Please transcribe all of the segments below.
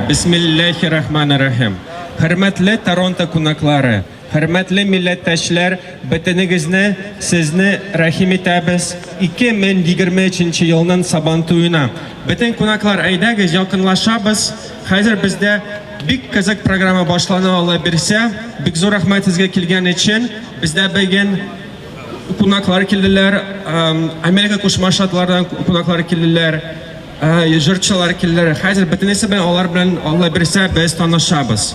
Бисмиллахи рахмани рахим. Хөрмәтле Торонто кунаклары, хөрмәтле милләттәшләр, бөтенегезне, сезне рәхим итәбез 2023 елның Сабантуена. Бөтен кунаклар, әйдәгез, якынлашабыз. Хәзер бездә бик кызык программа башлана ала бирсә. Бик зур рәхмәт сезгә килгән өчен. Бездә бүген кунаклар килделәр, Америка Кушма Штатлардан кунаклар килделәр. Җырчылар килделәр. Хәзер бөтенесе белән алар белән Алла бирсә без танышабыз.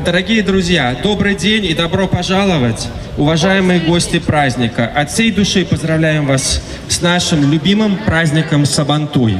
Дорогие друзья, добрый день и добро пожаловать, уважаемые гости праздника. От всей души поздравляем вас с нашим любимым праздником Сабантуй.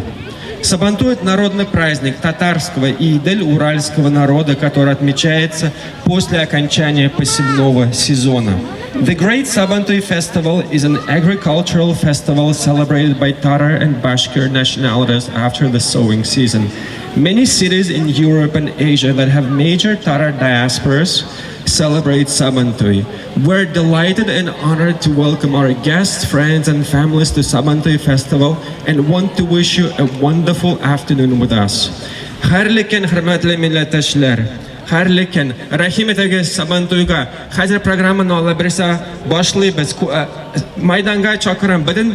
Сабантуй – это народный праздник татарского и идель-уральского народа, который отмечается после окончания посевного сезона. The Great Sabantuy Festival is an agricultural festival celebrated by Tatar and Bashkir nationalities after the sowing season. Many cities in Europe and Asia that have major Tatar diasporas celebrate Sabantuy. We're delighted and honored to welcome our guests, friends, and families to Sabantuy Festival and want to wish you a wonderful afternoon with us. Хәерле көн, хөрмәтле милләттәшләр! Хәерле көн! Рәхим итегез Сабантуйга! Хәзер программаны Алла бирсә башлыйбыз. Майданга чакырам бөтен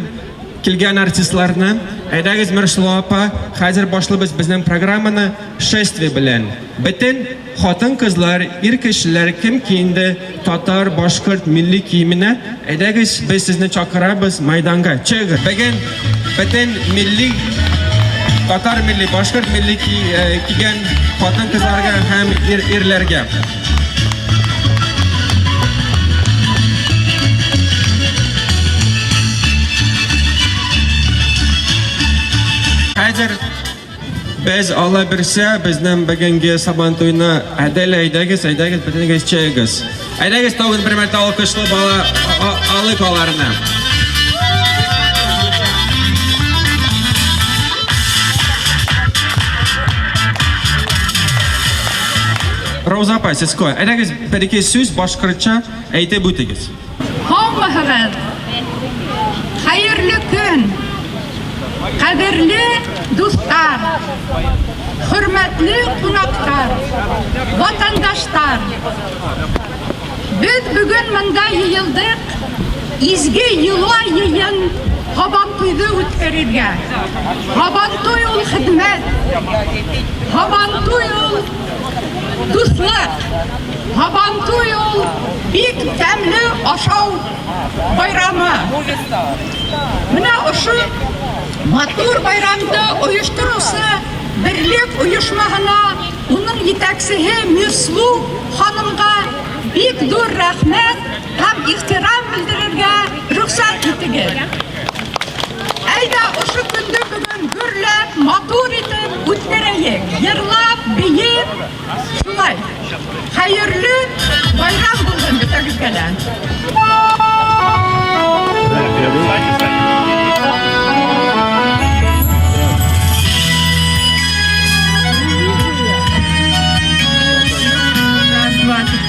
килгән артистларны. Әйдәгез, Мирсылу апа, хәзер башлыйбыз безнең программаны шествие белән. Бөтен хатын-кызлар, ир кешеләр, кем киенде татар, башкорт милли киеменә, әйдәгез, без сезне чакырабыз майданга. Чыгыгыз. Бүген бөтен милли татар милли, башкорт милли кигән хатын-кызларга һәм ир ирләргә. Хәзер без Алла бирсә, безнең бүгенге Сабантуйны әдәл әйдәгез, әйдәгез, бөтенегез чыгыгыз. Әйдәгез тагын бер мәртә алкышлы бала алыйк аларны. Рауза апа, сез кой? Әйдәгез, бер-ике сүз башкортча әйтеп үтегез. Һаумыһыгыз! Хәерле көн! Кадерле дуслар, хөрмәтле кунаклар, ватандашлар! Без бүген монда йыелдык изге йола йыен Һабантуйны үткәрергә. Һабантуй ул хезмәт, Һабантуй ул дуслык, Һабантуй ул бик тәмле ашау байрамы. Менә ошо матур байрамны оештыручы Берлек оешмаһына, уның җитәкчеһе Мирслу ханымга бик зур рәхмәт һәм ихтирам белдерергә рөхсәт итегез. Әйдә, ошо көнне бүген гөрләп, матур итеп үткәрәек. Йырлап, биеп, Шулай. Хәерле байрам булсын бөтәгезгә дә. Раз, два, три.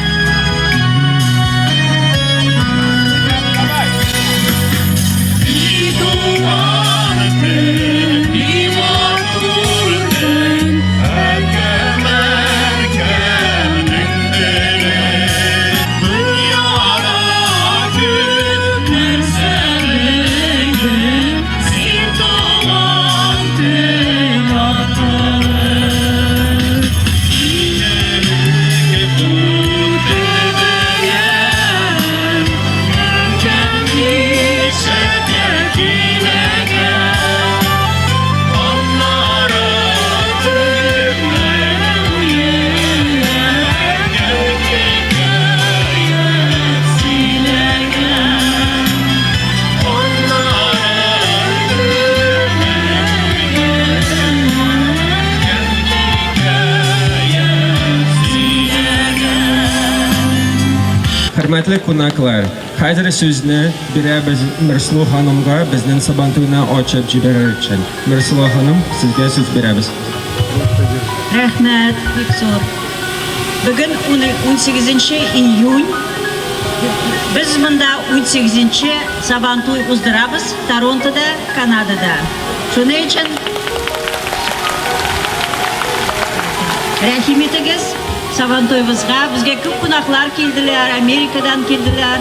Хөрмәтле кунаклар, хәзер сүзне бирәбез Мирсылу ханымга безнең Сабантуйны ачып җибәрер өчен. Мирсылу ханым, сезгә сүз бирәбез. Рәхмәт, бик зур. Бүген 18 июнь. Без монда 18 Сабантуй уздырабыз Торонтода, Канадада. Шуның өчен. Рәхим итегез Сабантуебызга. Безгә күп кунаклар килделәр, Америкадан килделәр,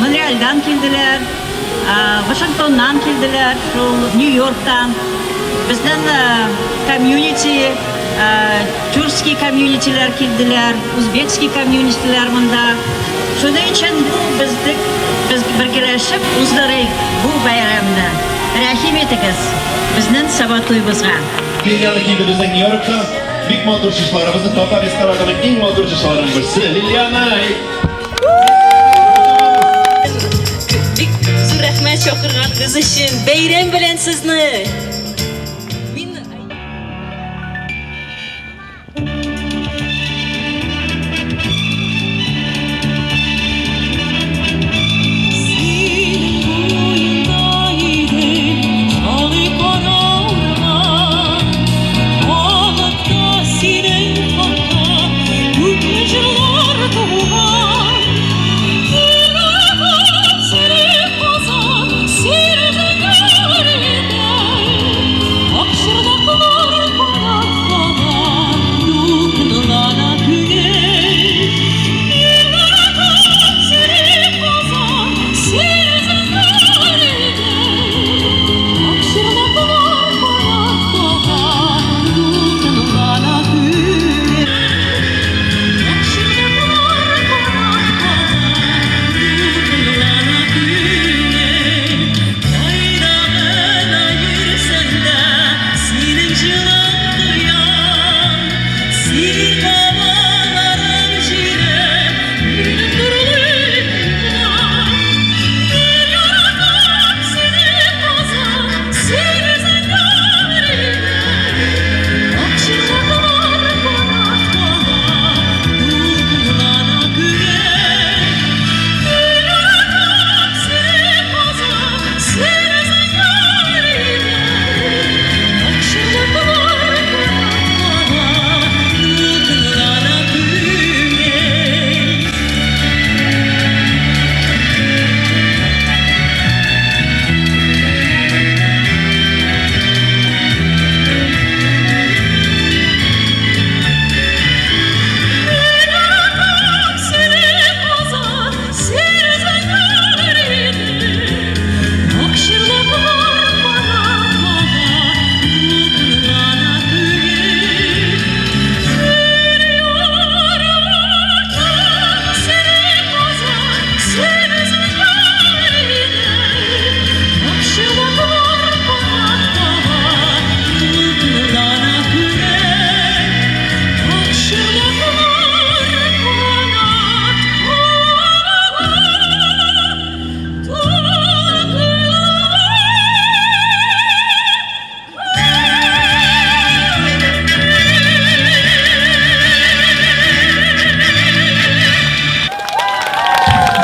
Монреальдан килделәр, Вашингтоннан килделәр, шул Нью-Йорктан. Безнең комьюнити, тюркский комьюнитиләр килделәр, узбекский комьюнитиләр монда. Шуның өчен бу бездек, без бергәләшеп уздырыйк бу бәйрәмне. Рәхим итегез безнең Сабантуебызга. Лилиана килде безнең Нью-Йорктан. Бик матур чышларыбызны татар эстрадының иң матур чышларының берсе. Лилиана! Бик зур рәхмәт чакырганыгыз өчен. Бәйрәм белән сезне! Мин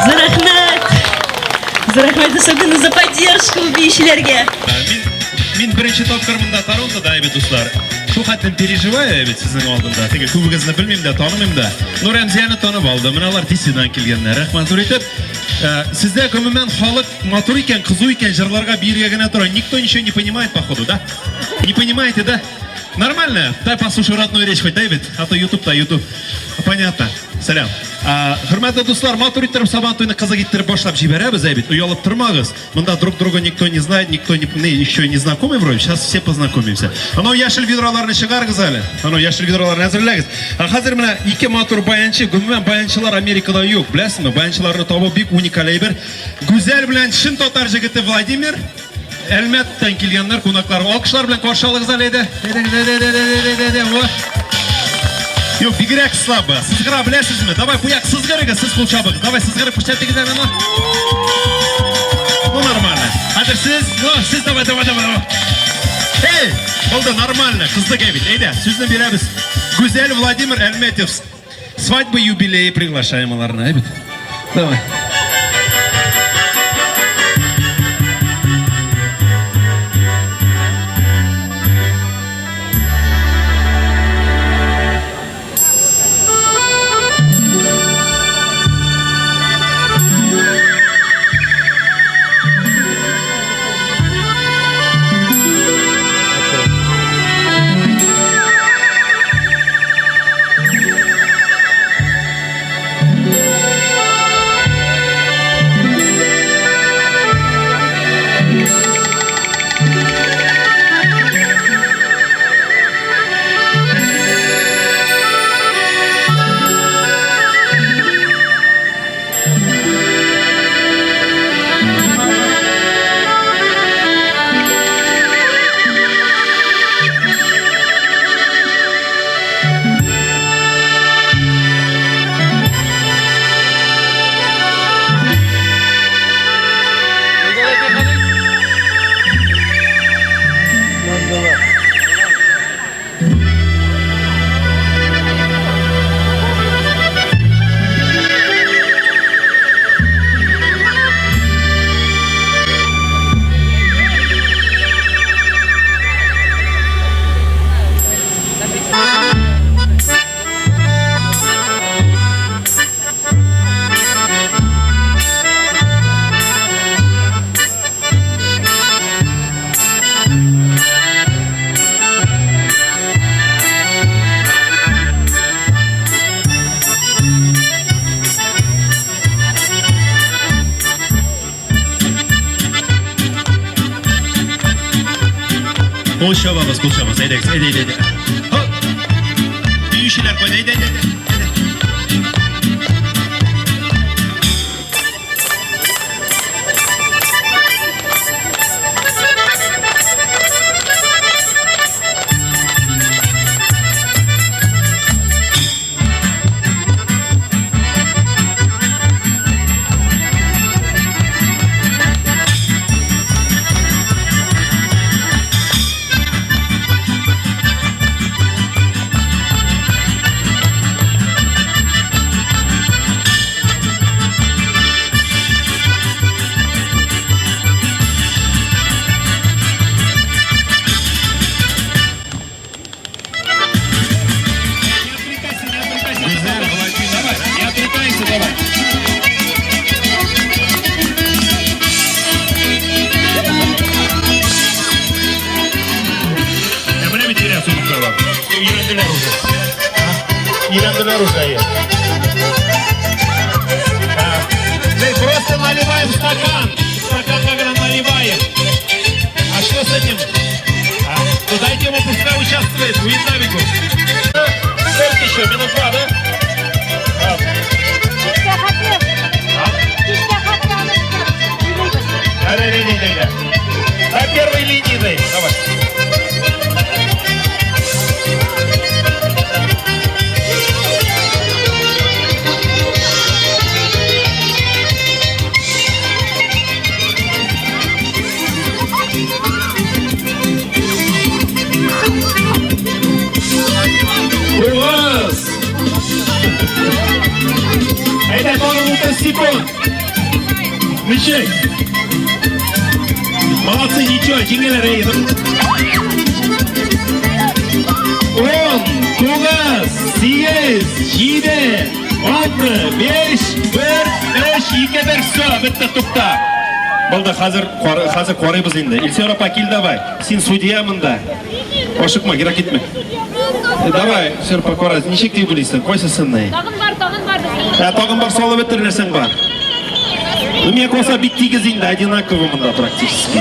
Зур рәхмәт! Зур рәхмәт, особенно за поддержку биючеләргә. Мин, мин беренче тапкыр монда Торонтода, әйбәт дуслар. Шул хәтлем переживаю бит сезнең алдында. Теге күбегезне белмим дә, танымыйм да. Ну, Рәмзияне танып алдым. Менә алар DC-дан килгәннәр. Рәхмәт зур итеп. Сездә гомумән халык матур икән, кызу икән, җырларга биергә генә тора. Никто ничего не понимает, походу, да? Не понимаете, да? Нормально? Дай послушаю родную речь хоть, дай бит. А то YouTube-та, YouTube. Понятно. Сәлам. Хөрмәтле дуслар, матур иттереп Сабан туйны кызык иттереп башлап җибәрәбез, әй бит. Оялып тормагыз. Монда друг друга никто не знает, никто не, не, еще не знакомый вроде. Сейчас все познакомимся. Анау яшел ведроларны чыгарыгыз әле. Анау яшел ведроларны әзерләгез. Ә хәзер менә ике матур баянчы, гомумән баянчылар Америкада юк, беләсезме? Баянчыларны табу бик уникаль әйбер. Гүзәл белән чын татар җегете Владимир Әлмәттән килгәннәр кунаклар. Алкышлар белән каршы алыгыз әле, әйдә. Әйдә, әйдә, әйдә, әйдә, әйдә, әйдә, во. Юк, бигрәк слабо. Сызгыра беләсезме? Давай, бу як сызгырыгыз, сез кул чабыгыз. Давай, сызгырып күрсәтегез әле аны. Ну, нормально. Хәзер сез, ну, сез давай, давай, давай, давай. Эй, булды, нормально. Кыздык бит. Әйдә, сүзне бирәбез. Гүзәл Владимир Әлмәтев. Свадьба юбилеи приглашаем аларны, әйбит. Давай. Кул чабабыз, кул чабабыз. Әйдәгез, әйдә, әйдә, әйдә. Хоп! Биючеләр кайда? Әйдә, әйдә, әйдә. Гүзәл, Владимир. Давай, не отвлекайся, давай. Ә менә бит тирән сумка бар. Өйрәнделәр уже. Өйрәнделәр уже. Әйе. Мы просто наливаем стакан. Стакан когда наливаем. А что с этим? А, ну дайте ему пускай участвует в Винавику. Сколько еще? Минут два, да? А. А? Да, да, да, да, да. На первой линии дай. Давай. Тугыз! Әйдә, тагын 30 секунд. Ничек? Молодцы, ничего, җиңеләр, әй. 10, 9, 8, 7, 6, 5, 1, 3, 2, 1, все, бетте, тукта. Булды, хәзер хәзер карыйбыз инде. Илсөяр апа, кил давай. Син судья монда. Ашыкма, ерак китмә. Давай, Илсөяр апа, кара, ничек дип уйлыйсың? Кайсысын? Тагын бар, тагын бар безнең. Ә, тагын бар салып бетер нәрсәң бар. Ну, мне кажется, бик тигез инде, одинаково монда практически.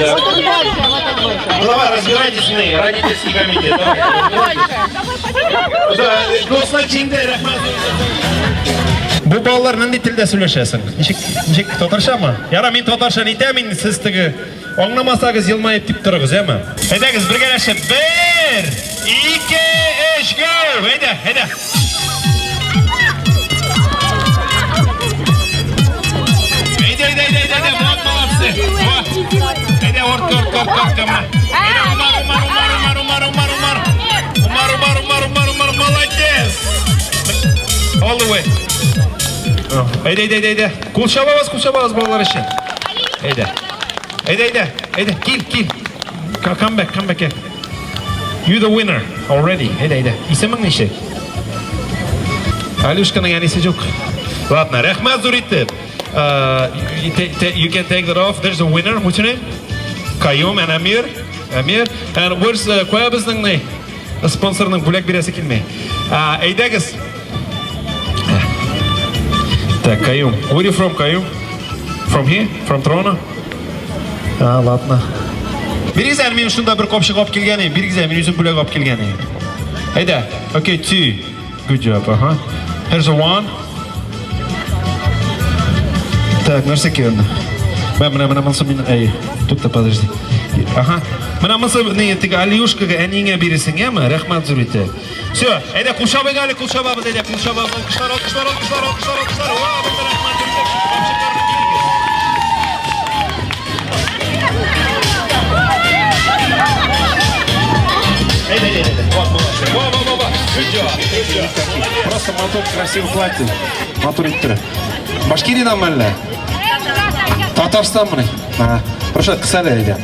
Да. Ну, давай, разбирайтесь с ней, родительский комитет. Давай. Да, Дуслар җиңде, рәхмәт. Бу балалар нинди телдә сөйләшәсең? Ничек, ничек татарчамы? Яра, мин татарча әйтәм инде, сез теге аңламасагыз елмаеп дип торыгыз, яме? Әйдәгез, бергәләшеп. Бер, ике, өч, go! Әйдә, әйдә. Әйдә, әйдә, әйдә, әйдә, әйдә, вот молодцы. Во. Әйдә, ортка, ортка, ортка, ортка, менә. Әйдә, Умар, Умар, Умар, Умар, Умар, Умар, Умар. Умар, Умар, Умар, Умар, Умар, молодец. All the way. Әйдә, әйдә, әйдә, әйдә. Кул чабабыз, кул чабабыз балалар өчен. Әйдә. Әйдә, әйдә, әйдә, кил, кил. Come back, come back here. You the winner already. Әйдә, әйдә. Исемең ничек? Алюшканың әнисе юк. Ладно, рәхмәт зур итеп. You can take that off. There's a winner. What's your name? Каюм and Amir. Amir. And where's кая безнең ни? Спонсорның бүләк бирәсе килми. Әйдәгез. Так, Каюм. Where you from, Каюм? From here? From Toronto? А, ладно. Бирегез әле, мин шунда бер капчык алып килгән идем. Бирегез әле, мин үзем бүләк алып килгән идем. Әйдә. Okay, two. Good job. Ага. Here's a one. Так, нәрсә килде? Менә, менә, менә монысы мин, әй, тукта, подожди. Ага. Менә монысы ни, теге Алиюшкага әниеңә биресең, яме? Рәхмәт зур итеп. Все, әйдә, кул чабыйк әле, кул чабабыз, әйдә, кул чабабыз. Алкышлар, алкышлар, алкышлар, алкышлар, алкышлар. Ва, бу рәхмәт зур итеп. Капчыкларны бирегез. Әйдә, әйдә, әйдә. Вот, молодцы. Во, во, во, во. Good job, good job. Просто мотор красиво платье. Матур иттерә. Башкириядан әллә? Татарстан мени? Ага. Рушат, кысале әйдә.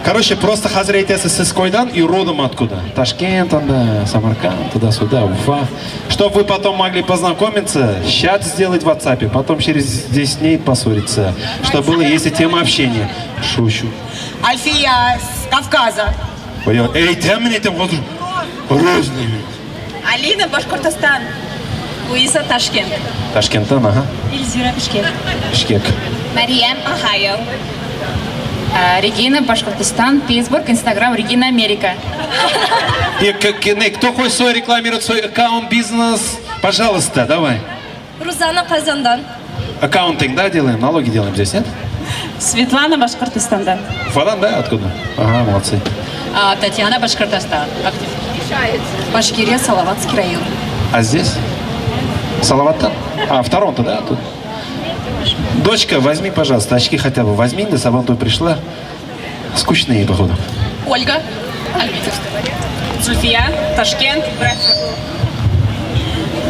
Короче, просто хәзер әйтәсез, сез кайдан и родом откуда? Ташкент, анда, Самарканд, туда-сюда, Уфа. Чтобы вы потом могли познакомиться, чат сделать в WhatsApp, потом через 10 дней поссориться. Чтобы было, если тема общения. Шучу. Альфия с Кавказа. Эй, тәмен әйтәм, хәзер. Разный. Алина, Башкортостан. Луиза, Ташкент. Ташкенттан, ага. Эльзира, Бишкек. Бишкек. Мариям, Ohio. Регина, Башкортостан, Питтсбург, Инстаграм, Регина, Америка. И, кто хочет свой рекламировать свой аккаунт, бизнес, пожалуйста, давай. Рузана, Казандан. Accounting, да, делаем? Налоги делаем здесь, нет? Светлана, Башкортостандан. Уфадан, да, откуда? Ага, молодцы. Татьяна, Башкортостан. Башкирия, Салаватский район. А здесь? Салаваттан? А, в Торонто, да? Тут? Дочка, возьми, пожалуйста, очки хотя бы возьми, до Сабантуй пришла. Скучные, походу. Ольга, Альметьевск. Зульфия, Ташкент, Брэдфорд.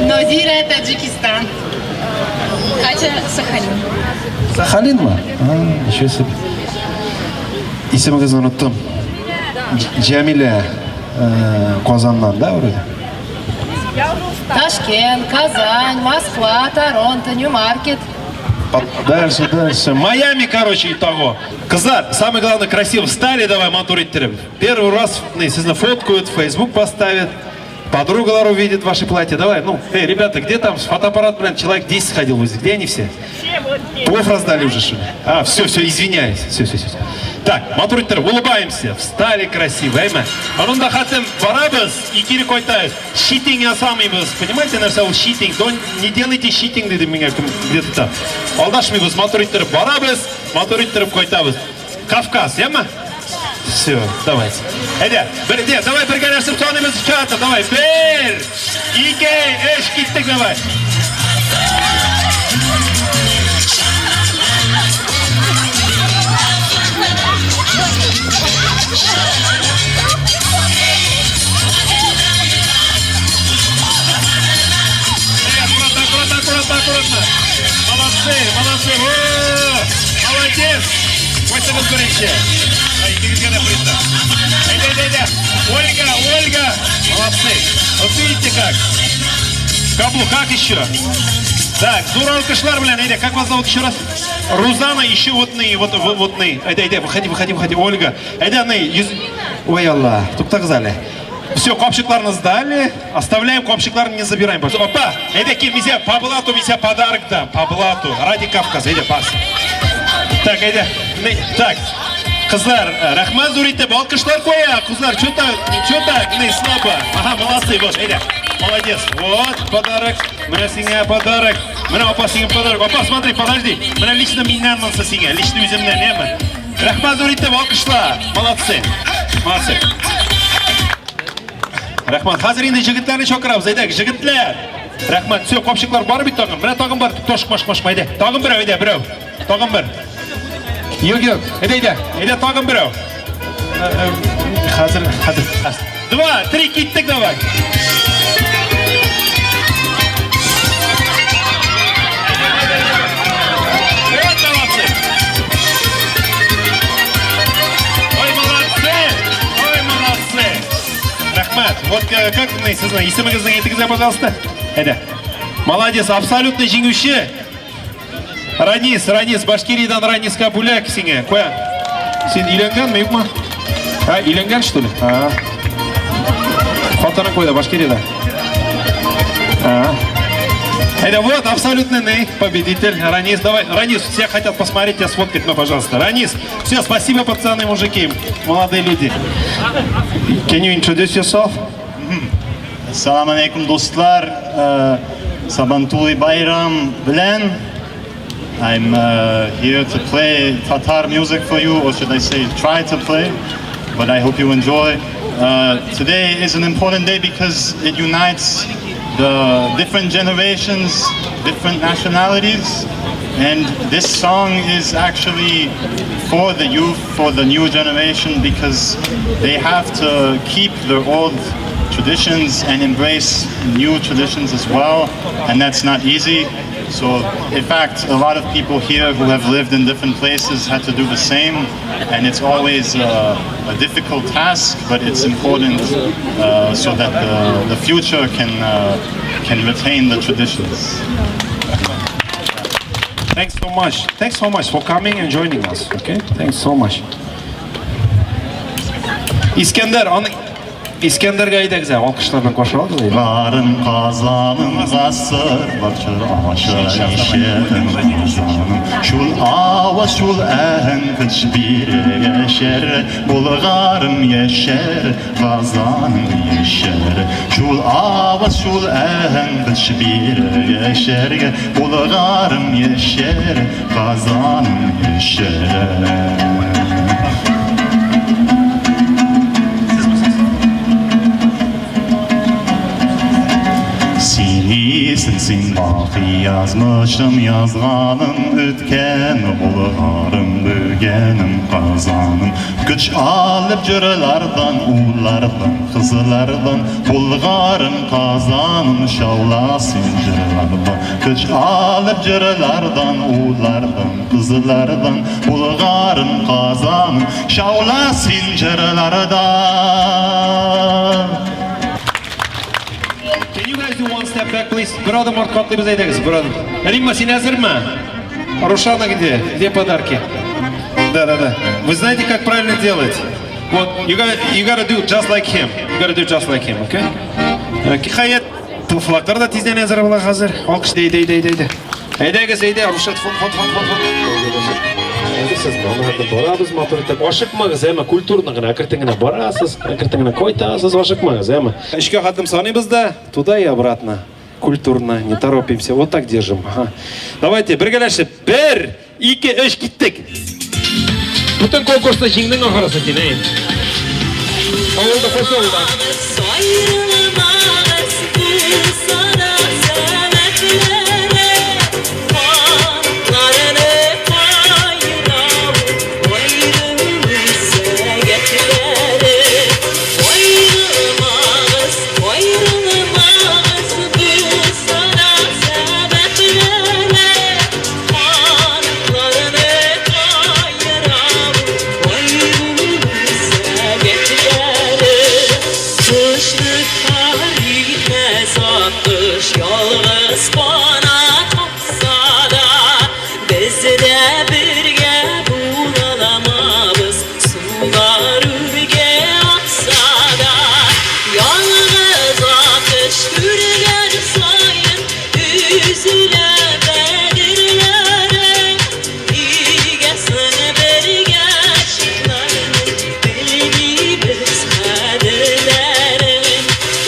Нозира, Таджикистан. Катя, Сахалин. Сахалин мы? А, ничего себе. Исемегезне оныттым. Джамиля, Казаннан, да, вроде? Ташкент, Казань, Москва, Торонто, Нью-Маркет. Дальше, дальше. Майами, короче, итого. Кызлар, самое главное, красиво встали, давай, матур иттереп. Первый раз, ну, естественно, фоткают, в Facebook поставят. Подругалар увидит ваши платья. Давай, ну, эй, ребята, где там фотоаппарат, блин, человек 10 ходил возле. Где они все? Плов раздали уже, что ли? А, все, все, извиняюсь. Все, все, все. Так, матур иттереп, улыбаемся. Встали красиво, әйме? Анында хәтлем барабыз, кире кайтабыз. Cheating ясамыйбыз. Понимаете, нәрсә ул cheating? Don't, не делайте cheating, диде миңа кем где-то там. Алдашмыйбыз, матур иттереп барабыз, матур иттереп кайтабыз. Кавказ, яме? Все, давайте. Әйдә, бер, не, давай бергәләшеп саныйбыз чатыр, давай. Бер, ике, өч, киттек, давай. Аккуратно, аккуратно, аккуратно, аккуратно. Молодцы, молодцы. О, молодец. Куйсагыз беренче. Ай, икегезгә дә приз. Әйдә, әйдә, әйдә. Ольга, Ольга. Молодцы. Вот видите как. В каблуках еще. Так, зур алкышлар белән, әйдә, как вас зовут еще раз? Рузана, еще вот ны, вот, вот, вот ны. Әйдә, әйдә, выходи, выходи, выходи. Ольга. Әйдә, ны, йөз... Ой, Алла, туктагыз әле. Все, капчыкларны сдали. Оставляем капчыкларны, не забираем. Опа, әйдә, кил, мин сиңа по блату, мин сиңа подарок дам. По блату. Ради Кавказа, әйдә, пас. Так, әйдә. Так, кызлар, рәхмәт зур итеп, алкышлар куя. Кызлар, что так, что так, не слабо. Ага, молодцы, вот, әйдә. Молодец. Вот, подарок. Менә сиңа подарок. Менә апа сиңа подарок. Апа, смотри, подожди. Менә лично миннән монысы сиңа, лично үземнән, әйме? Рәхмәт зур итеп, алкышлар. Молодцы. Молодцы. Рәхмәт. Хәзер инде егетләрне чакырабыз. Әйдә, егетләр. Рәхмәт. Все, капчыклар бар бит тагын. Менә тагын бар. Тошкма, шкма, әйдә. Тагын берәү, әйдә, берәү. Тагын бер. Юк, юк. Әйдә, әйдә. Әйдә, тагын берәү. Хәзер, хәзер. Два, три, киттек давай. Вот молодцы. Ой, молодцы. Ой, молодцы. Рәхмәт. Вот как сезнең исемегезне әйтегез, пожалуйста. Әйдә. Молодец, абсолютный җиңүче. Ранис, Ранис, Башкириядән Раниска бүләк сиңа. Куя. Син өйләнгәнме, юкмы? А, өйләнгән, что ли? А. Хатының куйды Башкириядә. А. Это вот абсолютный победитель. Ранис, давай. Ранис, все хотят посмотреть, тебя сфоткать, ну, пожалуйста. Ранис, все, спасибо, пацаны, мужики, молодые люди. Can you introduce yourself? Assalomu alaykum, do'stlar. Sabantuy Bayram bilan. I'm here to play Tatar music for you, or should I say try to play, but I hope you enjoy. Today is an important day because it unites the different generations, different nationalities, and this song is actually for the youth, for the new generation, because they have to keep their old traditions and embrace new traditions as well, and that's not easy. So, in fact, a lot of people here who have lived in different places had to do the same, and it's always a difficult task, but it's important so that the future can retain the traditions. Thanks so much. Thanks so much for coming and joining us. Okay? Thanks so much. Искәндәр, аны. Искәндәргә әйдәгез, ә, алкышлар белән каршы алыгыз. Гарым Казаным гасырлар чор аша ишетем Казаным. Шул аваз, шул әһәң көч бирә яшәр, Булгарым яшәр, Казаным яшәр. Шул аваз, шул әһәң көч бирә яшәргә, Булгарым яшәр, Казаным яшәр. Син исен, син бакый язмышым, язганым үткән Булгарым, бөгәнем, Казаным. Көч алып җырлардан, уллардан, кызлардан, Булгарым, Казаным, шаула син җырлардан. Көч алып җырлардан, уллардан, кызлардан, Булгарым, Казаным, шаула син җырлардан. Can you guys do one step back, please? Бер адым артка атлыйбыз, әйдәгез, бер адым. Римма, син әзерме? Рушана где? Где подарки? Да, да, да. Вы знаете, как правильно делать? Вот, you gotta do just like him. You gotta do just like him, okay? Хаят, флаглар да тиздән әзер була хәзер. Алкыш, әйдә, әйдә, әйдә, әйдә. Әйдәгез, әйдә, Рушат, фон, фон, фон, фон, фон. Әзерсезме? Аны барабыз матур итеп. Ашыкмагыз, әмма культурно гына, әкрен генә барасыз, әкрен генә кайтасыз, ашыкмагыз, әмма. Өчкә хәтлем саныйбыз да, туда и обратно. Культурно, не торопимся. Вот так держим. Ага. Давайте, бергәләшеп. Бер, ике, өч, киттек. Бүтән конкурста җиңдең ахырысы син, әй. Авылда, кайсы авылда? Аерылмагыз булса да сәбәпләре, Канатларны каера аерылу сәгатьләре. Аерылмагыз, аерылмагыз булса да сәбәпләре, Канатларны каера аерылу сәгатьләре. Кышны кар итмәс аккош ялгыз канат какса да, без дә бергә була алмабыз, сулар үргә акса да. Ялгыз аккош күргән саен өзелә бәгырьләре. Нигә соң бергә чакларның белмибез кадерләрен.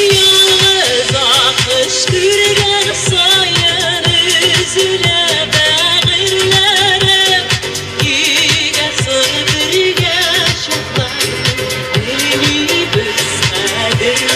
Ялгыз аккош күргән саен өзелә бәгырьләре. Нигә соң бергә чакларның белмибез кадерләрен.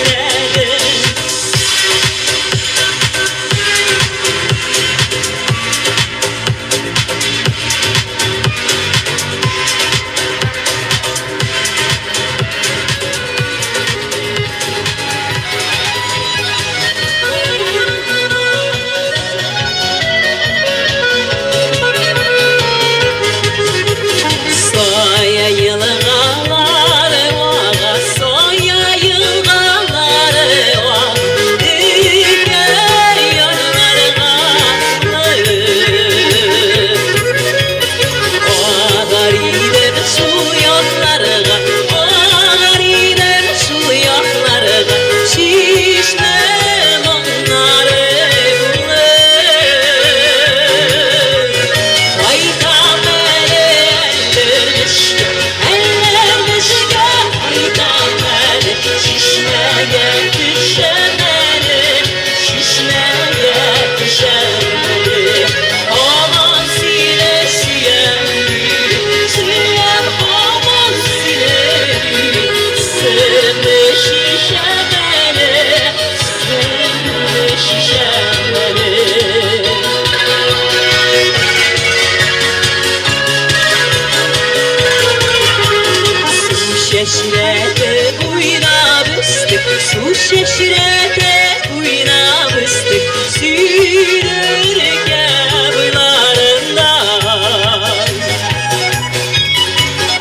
Сая елгалары ага, сая елгалары ага, Өйгә ярларга Агар идем шул якларга, агар идем шул якларга, Чишмә моңнары булып. Кайтам әле Әлдермешкә, Әлдермешкә кайтам әле, Чишмәгә төшәм әле, чишмәгә төшәм әле. Һаман сине сөям, сөям һаман сине. Серемне чишәм әле, серемне чишәм әле. Су чәчрәтеп уйнап үстек, су чәчрәтеп уйнап үстек, Сөйрекә буйларында.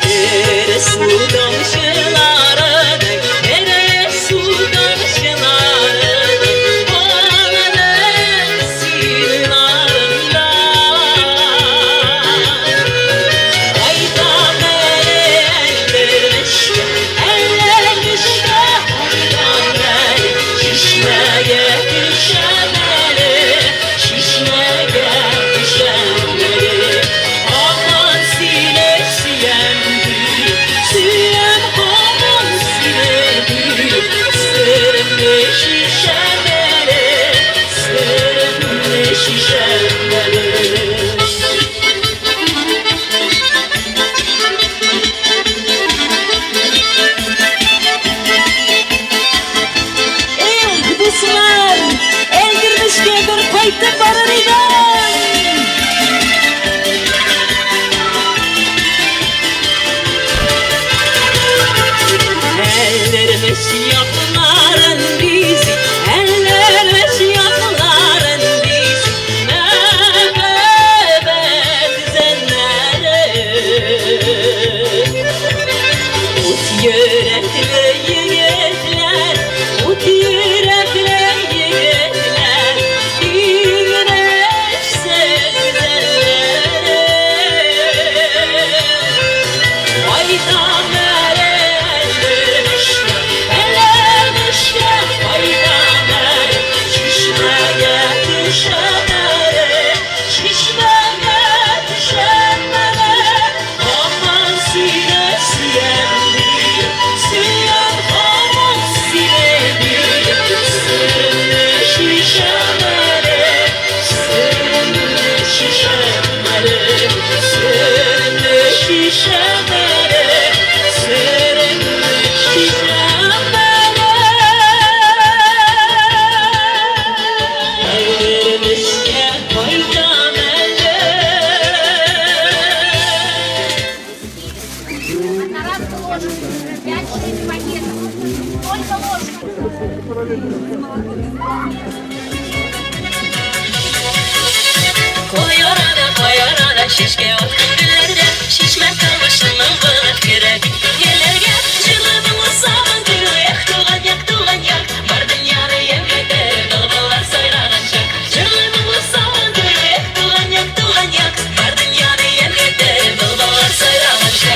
Эре су тамчыларыдай, эре су тамчыларыдай, Агадым синең арында. Кайтам әле Әлдермешкә, Әлдермешкә. Кай арада, кай арада чәчкә аткан гөлләрдә, Чишмә тавышының булып керә бит күңелләргә. Җырлы моңлы сабын туе, эх, туган як, туган як, Бар дөньяны ямь итеп былбыллар сайраган чак. Җырлы моңлы сабын туе, эх, туган як, туган як, Бар дөньяны ямь итеп былбыллар сайраган чак.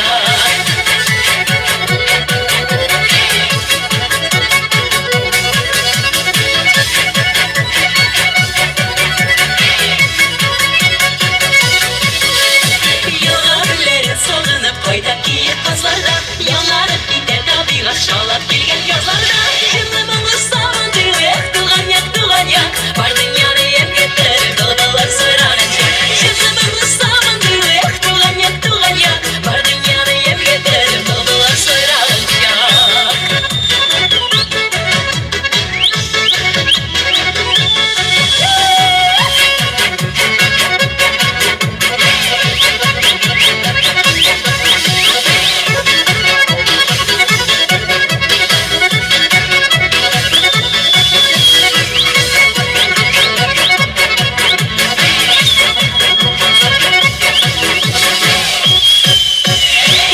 Елга гөлләрен сагынып кайта киек казларда, Яңарып китә табигать шаулап килгән язларда. Җырлы моңлы сабын туе, эх, туган як, туган як, Бар дөньяны ямь итеп былбыллар сайраган чак. Җырлы моңлы сабын туе, эх, туган як, туган як, Бар дөньяны ямь итеп былбыллар сайраган чак.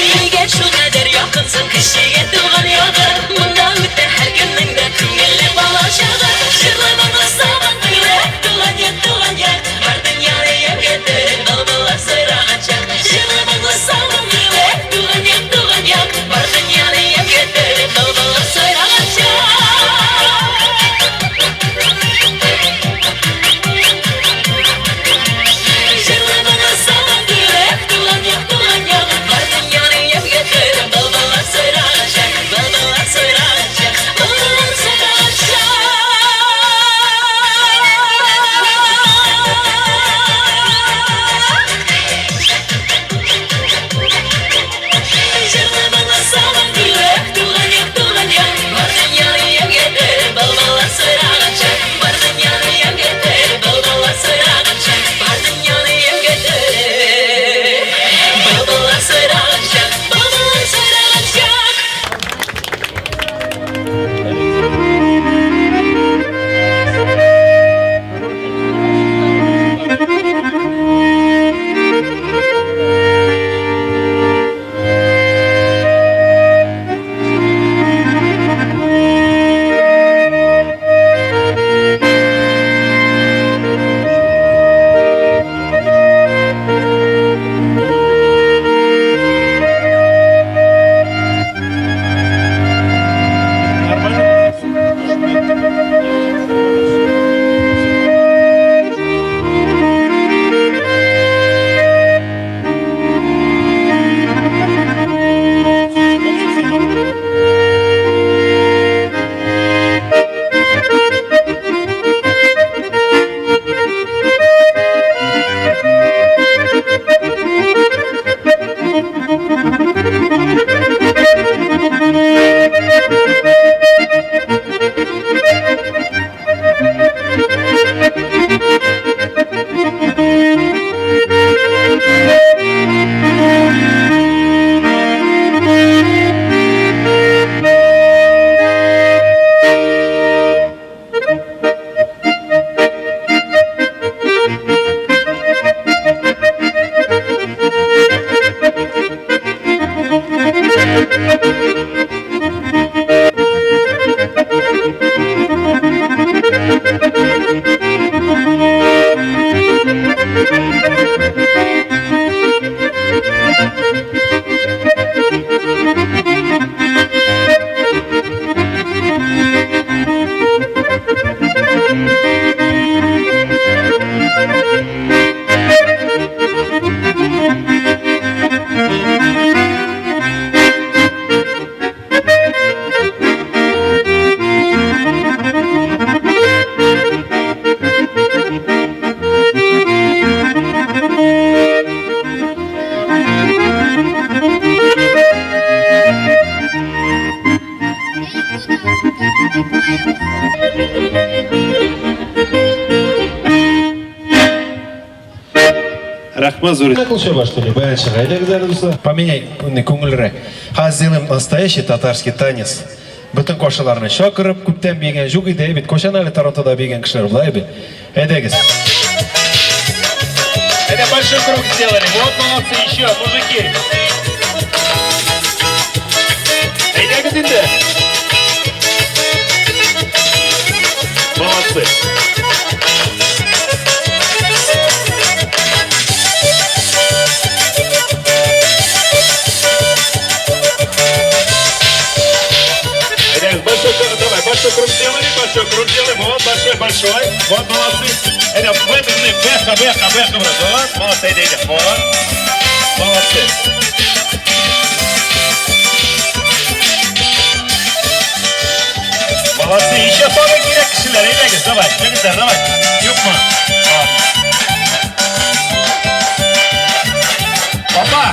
Нигә шулкадәр якынсың кешегә туган ягы? Монда үтә һәркемнең дә күңелле балачагы. Җырлы моңлы сабан туе, туган як, туган як, Бар дөньяны ямь итеп былбыллар сайраган чак. Җырлы моңлы сабан туе, туган як, туган як, Бар дөньяны ямь итеп былбыллар сайраган чак. Җырлы моңлы сабан туе, туган як, туган як, Бар дөньяны ямь итеп былбыллар сайраган чак, Былбыллар сайраган чак, былбыллар сайраган чак. Җырлы моңлы сабан туе, туган як, туган як, Бар дөньяны ямь итеп былбыллар сайраган чак, Бар дөньяны ямь итеп былбыллар сайраган чак, Бар дөньяны ямь итеп былбыллар сайраган чак, Былбыллар сайраган чак. Рәхмәт зур. Кул что ли? Баянчыга әйдәгез әле, дуслар. Поменяй күңелрәк. Хәзер сделаем настоящий татарский танец. Бөтен кошаларны чакырып, күптән биегән җук иде, бит. Кошан әле Торонтода биегән кешеләр була бит. Әйдәгез. Это большой круг сделали. Вот молодцы еще, мужики. Әйдәгез инде. Молодцы. Әйдәгез, большой круг, давай, большой круг сделали, большой круг сделали, вот, большой, большой, вот, молодцы. Это в этом, бэха, бэха, бэха, вот, молодцы, әйдә, әйдә, вот, молодцы. Молодцы, еще тоже кирәк кешеләр, әйдәгез, давай, егетләр, давай, юкмы? Ладно. Опа!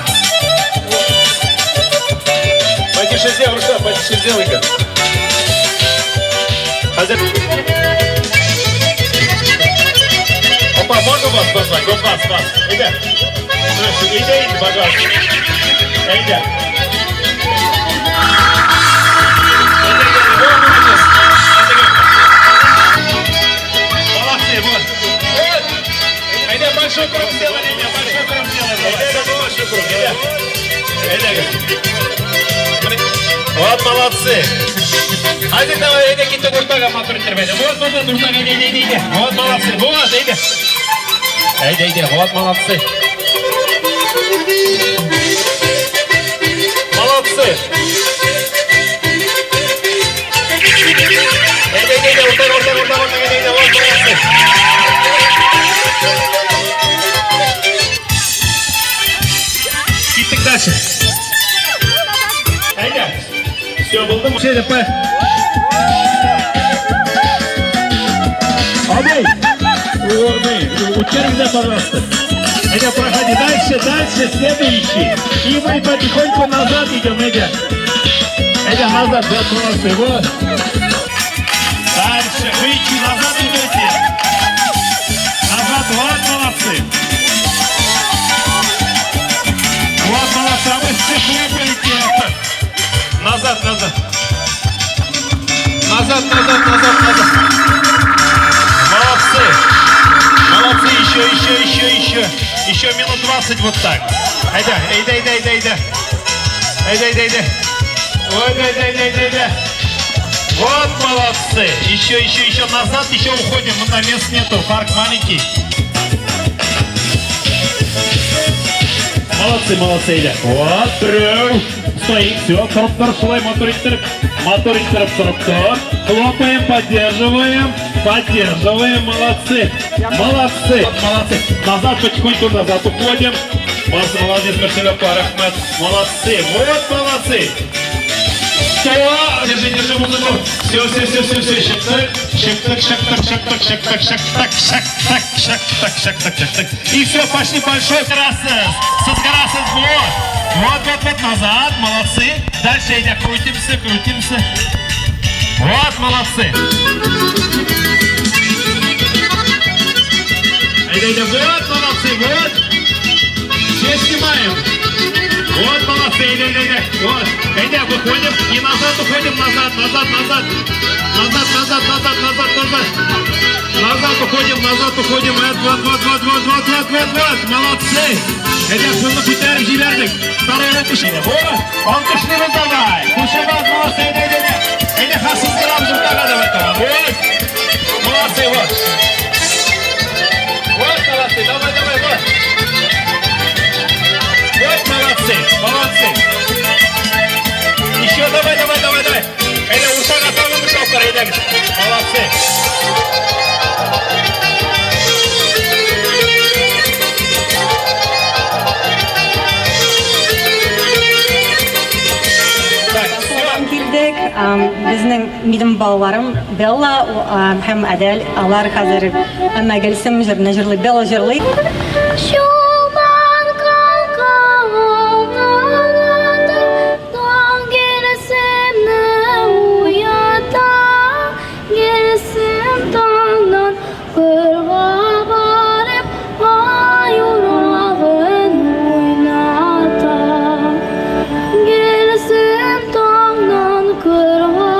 Потише сделай, что, потише сделай-ка. Хәзер. Опа, можно вас позвать? Вот вас, вас. Әйдә. Слушай, әйдә, әйдә, пожалуйста. Әйдә. Әйдә, әйдә, вот, молодец. Молодцы, вот. Вот. Әйдә, большой круг сделали, әйдә, большой круг сделали. Әйдә, әйдә, большой круг, әйдә. Әйдә. Вот, молодцы. Хәзер давай, әйдә, киттек уртага матур иттереп, әйдә. Вот, вот, вот, уртага, әйдә, әйдә, әйдә. Вот, молодцы. Вот, әйдә. Әйдә, әйдә, вот, молодцы. Молодцы. Әйдә, әйдә, әйдә, уртага, уртага, уртага, уртага, әйдә, әйдә, вот, молодцы. Киттек дальше. Әйдә. Все, булдымы? Все, поехали. Абый, үткәрегез, пожалуйста. Әйдә, проходи дальше, дальше, следующий. И мы потихоньку назад идем, әйдә. Әйдә, назад, вот, молодцы, вот. Дальше, выйти, назад идете. Назад, вот, молодцы. Вот, молодцы, а вы все хлопаете. Назад, назад. Назад, назад, назад, назад. Молодцы. Молодцы, еще, еще, еще, еще. Еще минут 20 вот так. Әйдә, әйдә, әйдә, әйдә, әйдә. Әйдә, әйдә, әйдә. Ой, әйдә, әйдә, әйдә, әйдә. Вот молодцы. Еще, еще, еще назад, еще уходим. На мест нету, парк маленький. Молодцы, молодцы, әйдә. Вот, берәү. Стоит, все, торып тор, шулай матур иттереп, матур иттереп торып тор. Хлопаем, поддерживаем, поддерживаем, молодцы, молодцы, молодцы. Назад потихоньку, назад уходим. Молодцы, молодец, Марселя рәхмәт. Молодцы, вот молодцы. Все, держи, держи музыку. Все, все, все, все, все, чыктык, чыктык, чыктык, чыктык, чыктык, чыктык, чыктык, чыктык, чыктык, чыктык. И все, пошли большой раз, сызгырасыз, вот. Вот, вот, вот, назад, молодцы. Дальше, әйдә, крутимся, крутимся. Вот, молодцы. Әйдә, әйдә, вот, молодцы, вот. Все снимаем. Вот, молодцы, әйдә, әйдә, әйдә. Вот, әйдә, выходим и назад уходим, назад, назад, назад. Назад, назад, назад, назад, назад. Назад уходим, назад уходим. Вот, вот, вот, вот, вот, вот, вот, вот, вот. Молодцы. Әйдә, кулны күтәреп җибәрдек. Второй выпущение. Вот, алкышлыйбыз давай. Кушабыз, молодцы, әйдә, әйдә, әйдә. Әйдә, сызгырабыз уртага давай, давай. Вот. Молодцы, вот. Вот, молодцы, давай, давай, вот. Вот, молодцы, молодцы. Еще давай, давай, давай, давай. Әйдә, уртага тагын бер тапкыр, әйдәгез. Молодцы. Так, все. Килдек. Безнең минем балаларым Белла һәм Әдәл, алар хәзер әмма Гөлсем җырны җырлый, Белла җырлый. Чулпан калкавы таң Гөлсемне уята, Гөлсем таңнан кырга барып, ай урагын уйната. Гөлсем таңнан кырга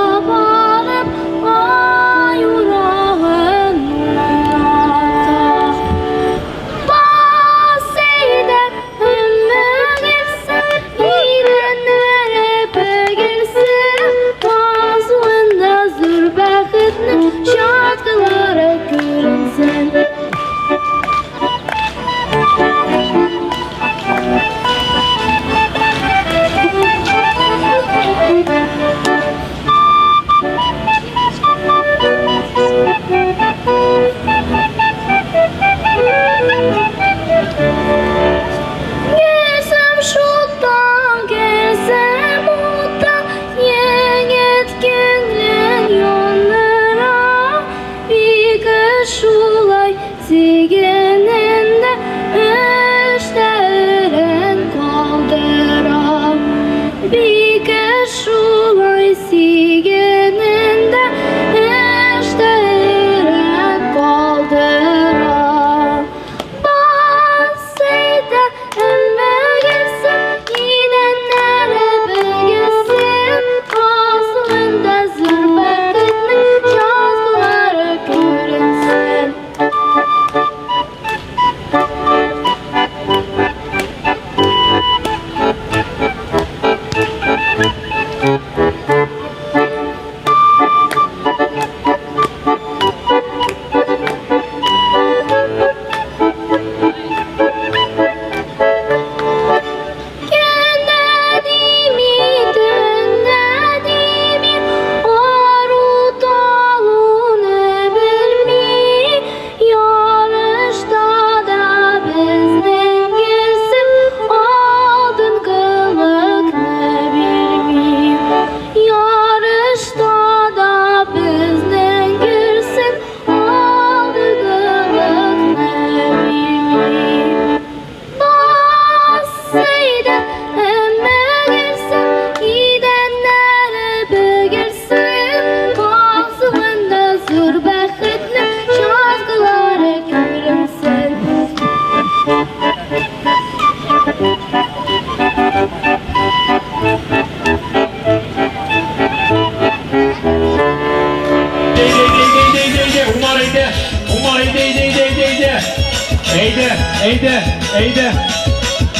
Әйдә.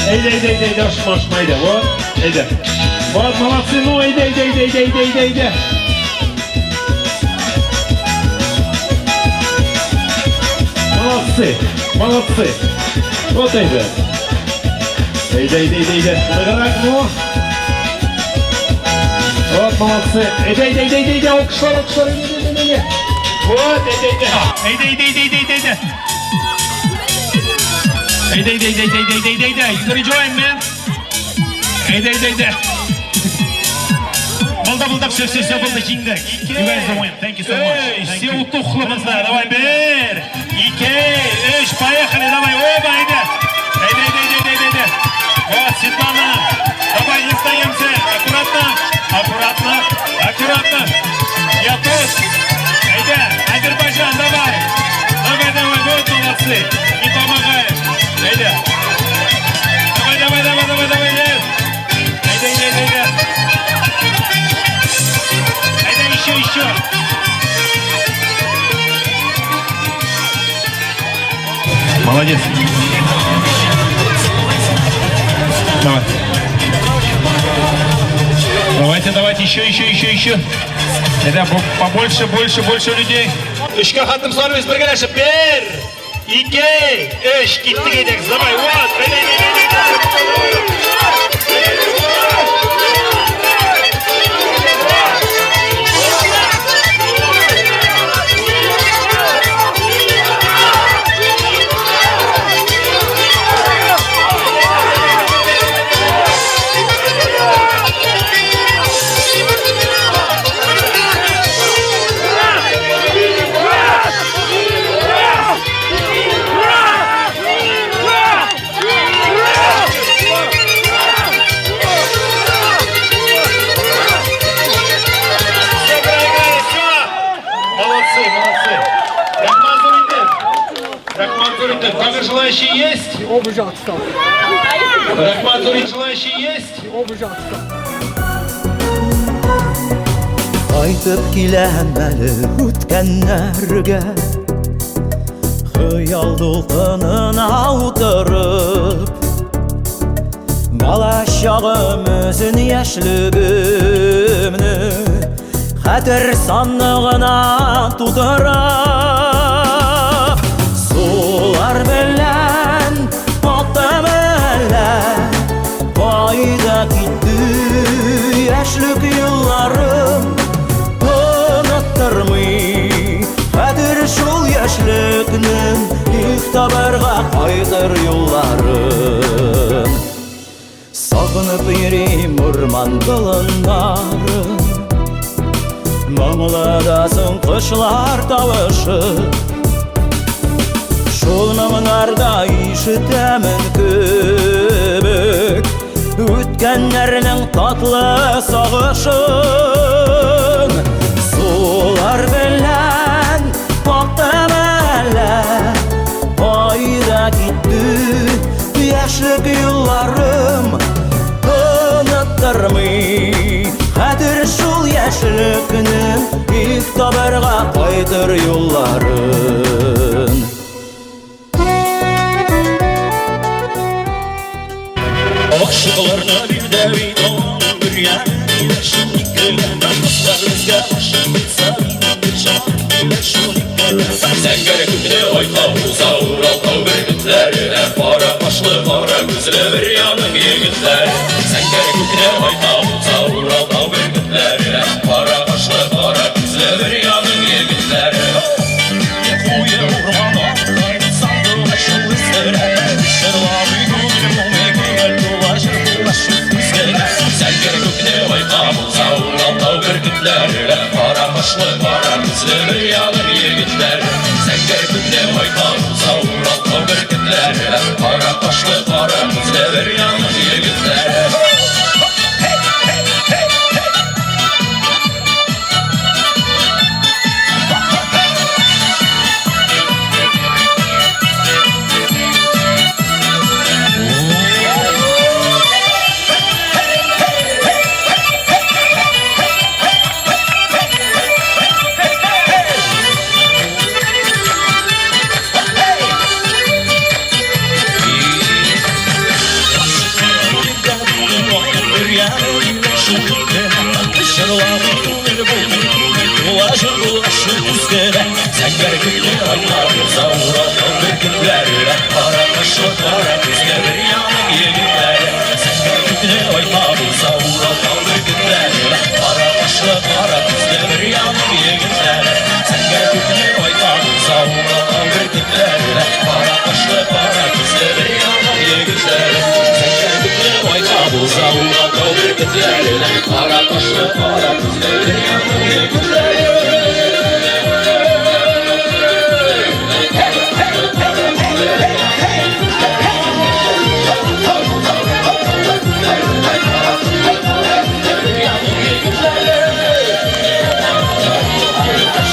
Әйдә, әйдә, әйдә, әйдә, ашма, ашма, әйдә. Вот, әйдә. Вот, молодцы, ну, әйдә, әйдә, әйдә, әйдә, әйдә, әйдә, әйдә. Молодцы, молодцы. Вот әйдә. Әйдә, әйдә, әйдә, әйдә. Ныграк, ну. Вот, молодцы. Әйдә, әйдә, әйдә, әйдә, әйдә, алкышлар, алкышлар, әйдә, әйдә, әйдә, әйдә. Вот, әйдә, әйдә. Әйдә, әйдә, әйдә, әйдә, әйдә, әйдә. Әйдә, әйдә, әйдә, әйдә, әйдә, әйдә, әйдә. You gotta join, man. Әйдә, әйдә, әйдә. Булды, булды, все, все, все, булды, җиңдек. You guys the win. Thank you so much. Эй, все утухлы монда. Давай, бер, ике, өч, поехали, давай, оба, әйдә. Әйдә, әйдә, әйдә, әйдә, әйдә. Вот, Светлана. Давай, не остаемся. Аккуратно, аккуратно, аккуратно. Я тут. Әйдә, Азербайджан, давай. Давай, давай, вот молодцы. Не помогаем. Әйдә. Давай, давай, давай, давай, давай, нет. Әйдә, әйдә, әйдә, әйдә. Әйдә, еще, еще. Молодец. Давай. Давайте, давайте, еще, еще, еще, еще. Это побольше, больше, больше людей. Өчкә хәтле саныйбыз бергәләшеп. Бер, ике, өч, киттек идек. Давай, вот. Әйдә, әйдә, әйдә, әйдә. Все проиграли, все. Молодцы, молодцы. Рәхмәт зур итеп. Рәхмәт зур итеп. Тагы желающие есть? Рәхмәт зур итеп. Желающие есть? Кайтып киләм әле үткәннәргә Хыял дулкынына утырып Бала чагым үзен яшьлегемне Хәтер сандыгына тутырып Сулар белән актым әллә Кайда китте яшьлек елларым Оныттырмый хәтер шул яшьлекнең Их табарга кайтыр юлларын Сагынып йөрим урман болыннарын Моңлы да соң кошлар тавышы Шул моңнарда ишетәмен кебек Үткәннәрнең татлы сагышын Сулар белән актым әллә Кайда китте яшьлек елларым Оныттырмый хәтер шул яшьлекнең Их табарга кайтыр юлларын Ашыкларны бирде бит аның бер яны шул икеләнә кызлар безгә гашыйк булса бер җан шул икеләнә Зәңгәр күкле айка уза Урал тау бөркетләре Кара кашлы кара күзле бер яның егетләре Зәңгәр күкле айка уза Урал тау бөркетләре Кара кашлы кара күзле бер яның егетләре Куе урман артында сандугач шул үстерә Җырламый күңел моңый күңел тула җыр тула шул күзгә Зәңгәр күкле айка булса Урал тау бөркетләре Кара кашлы кара күзле бер яның егетләре Зәңгәр күкле айка булса Урал тау бөркетләре Кара кашлы кара күзле бер яның егетләре Hey, hey, hey, hey. Җырламый күңел булмый, күңел тула җыр булгач шул күзгә. Зәңгәр күкле айлар булса, Урал тау бөркетләре дә, Кара кашлы, кара күзле бер яның егетләре. Зәңгәр күкле айлар булса, Урал тау бөркетләре дә, Кара кашлы, кара күзле бер яның егетләре. Зәңгәр күкле айлар булса, Урал тау бөркетләре дә, Кара кашлы, кара күзле бер яның егетләре. Зәңгәр күкле айлар булса, Урал тау бөркетләре дә, Кара кашлы, кара күзле бер яның егетләре.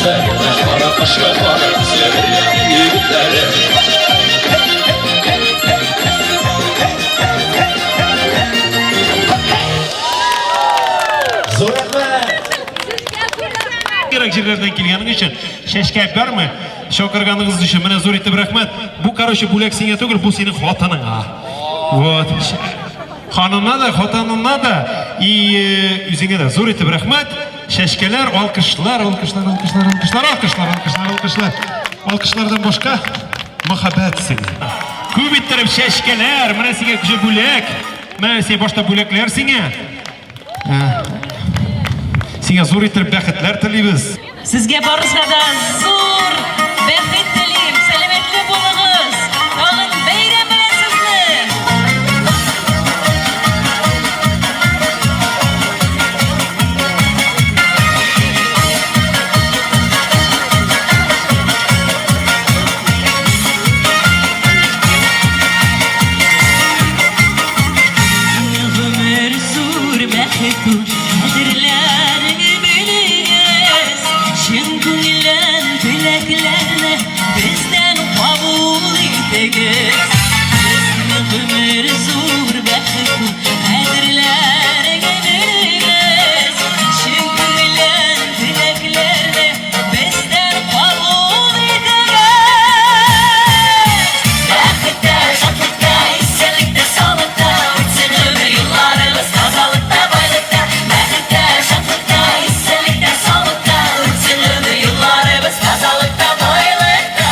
Кара кашлы, кара күзле бер яның егетләре. Зур рәхмәт! Кирәк җирләрдән килгәнең өчен, чәчкә бармы? Чакырганыгыз өчен менә зур итеп рәхмәт. Бу, короче, бүләк сиңа түгел, бу синең хатыныңа. Вот. Ханына да, хатынына да и үзеңә дә зур итеп рәхмәт. Чәчкәләр, алкышлар, алкышлар, алкышлар, алкышлар, алкышлар, алкышлар, алкышлар. Алкышлардан башка мәхәббәт сиңа. Күп иттереп чәчкәләр, менә сиңа кеше бүләк. Менә сиңа башта бүләкләр сиңа. Сиңа зур итеп бәхетләр телибез. Сезгә барыгызга да зур бәхет телим, сәламәтле булыгыз. Тагын бәйрәм белән сезне! Гомер зур бәхет ул, кадерләрен белегез. Чын күңелдән теләкләрне бездән кабул итегез. Безнең гомер зур бәхет ул, кадерләрен белегез. Чын күңелдән теләкләрне бездән кабул итегез. Бәхеттә, шатлыкта, исәнлектә, саулыкта үтсен гомер юлларыбыз тазалыкта, байлыкта. Бәхеттә, шатлыкта, исәнлектә, саулыкта үтсен гомер юлларыбыз тазалыкта, байлыкта.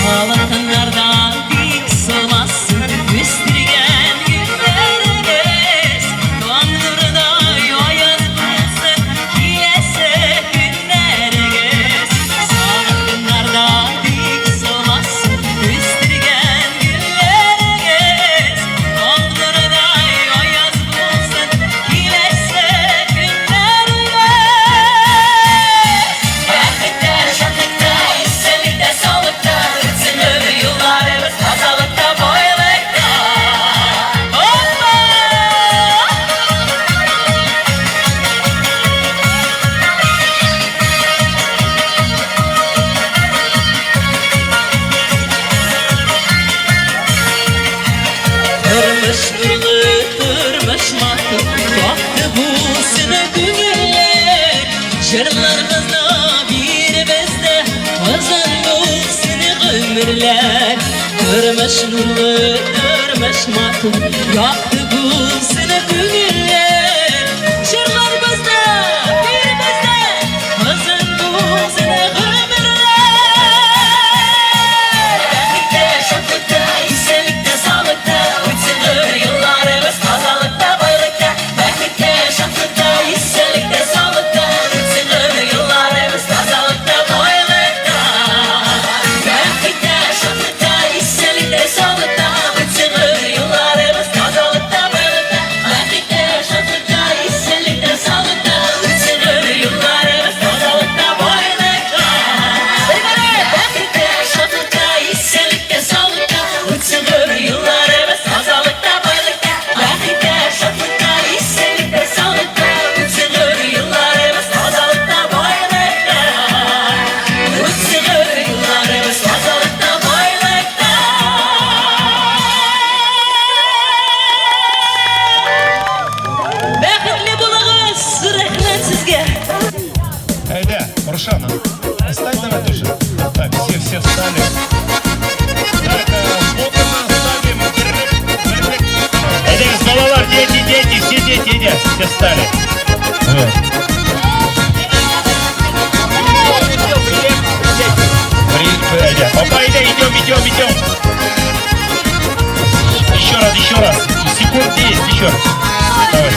Салкыннардан тик сылмасын үстергән гөлләрегез. Таң нурыдай аяз булсын киләсе көннәрегез. Салкыннардан тик сылмасын үстергән гөлләрегез. Таң нурыдай аяз булсын киләсе көннәрегез. Бәхеттә, шатлыкта, исәнлектә, саулыкта үтсен гомер юлларыбыз тазалыкта, байлыкта. Опа! Тормыш нурлы, тормыш матур, якты булсын күңелләр. Җырларыбызда биребездә озын булсын гомерләр. Тормыш нурлы, тормыш матур, якты булсын күңелләр. Җырларыбызда биребездә озын булсын гомерләр. Бәхеттә, шатлыкта, исәнлектә, саулыкта үтсен гомер юлларыбыз тазалыкта, байлыкта. Бәхеттә, шатлыкта, исәнлектә, саулыкта үтсен гомер юлларыбыз тазалыкта, байлыкта. Бәхеттә, шатлыкта, исәнлектә, саулыкта үтсен гомер юлларыбыз тазалыкта, байлыкта. стали. Вот. Папа, идем, идем, идем. Еще раз, еще раз. Секунд 10 еще. Давай.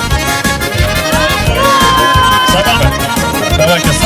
Сабан. Давайте.